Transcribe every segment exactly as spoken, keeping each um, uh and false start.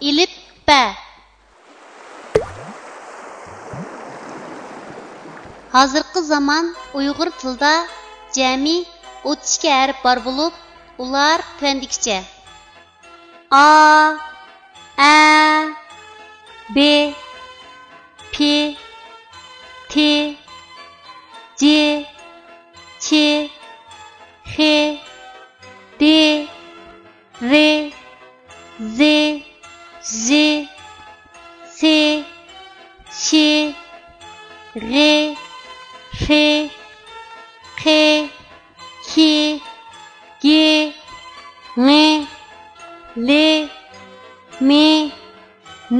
ئېلىپبە. ھازىرقى زامان ئۇيغۇر تىلىدا جەمئىي ئوتتۇز ئىككى ھەرپ بار بولۇپ، ئۇلار تۆۋەندىكىچە: ئا، ئە، بې، پې، تې، جې، چې، خې، دې، رې، زې، ژې، سې، شې، غې، خې، قې، كې، گې، ڭې، لې، مې،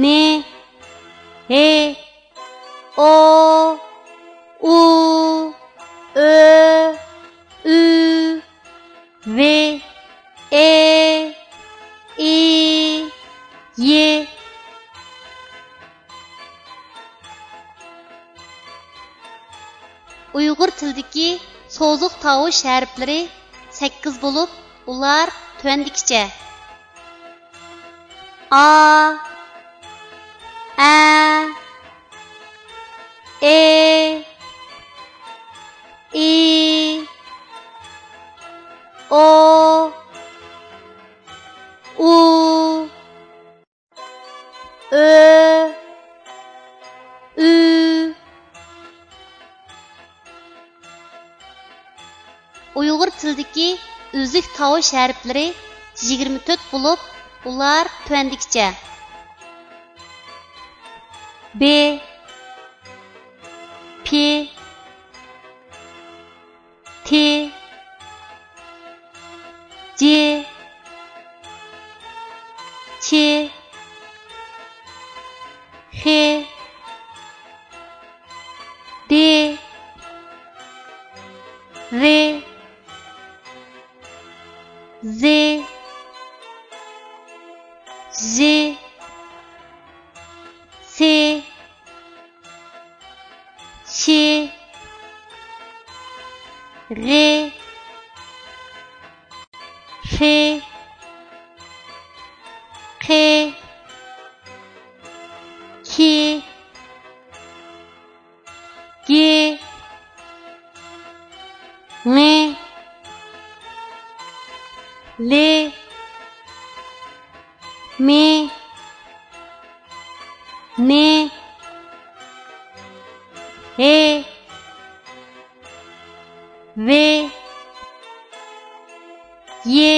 نې، ھې، ئو، ئۇ، ئۆ، ئۈ، ۋې، ئې، ئى، يې. ئۇيغۇر تىلىدىكى سوزۇق تاۋۇش ھەرپلىرى سەككىز بولۇپ، ئۇلار تۆۋەندىكىچە: ئا، ئە، ئې، ئى، ئو، ئۇ، ئۆ، ئۈ. ئۇيغۇر تىلىدىكى ئۈزۈك تاۋۇش ھەرپلىرى يىگىرمە تۆت بولۇپ، ئۇلار تۆۋەندىكىچە: بې، پې، تې، جې، چې، خې، دې، رې، زې، ژې، سې، شې، غې، خې، قې، کې، گې، ڭې، لې، مې، نې، ھې، ۋې، يې،